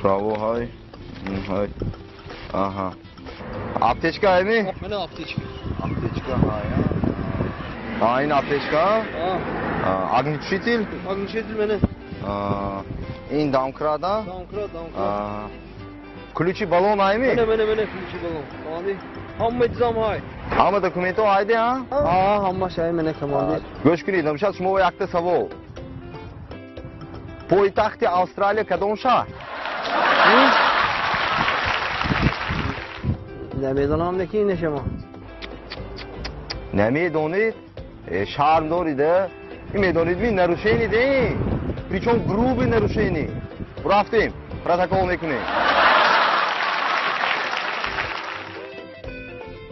Право ҳай. Ҳай. Аҳа. Аптечка ҳайми? Мана аптечка. Аптечка ҳай. А, ин аптечка? А. Огнетушитель? Огнетушитель мана. Ин домкрат, а? Домкрат, домкрат. Ключи баллон ҳайми? Мана, мана, мана ключи баллон. Командир. Ҳама чизам ҳай. Ҳама документҳо ҳайде, а? А, ҳамаш ҳай, мана, командир. Гӯш кунед, намшад шумо якта савол. Пойтахти Австралия кадом шаҳр? Намедонам, лекин ина шумо. Намедонед? Шарм дорид, ин медонед ми нарушение де? Причем грубый нарушение. Рафтем, протокол мекунем.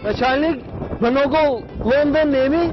Начальник, много Лондон неми?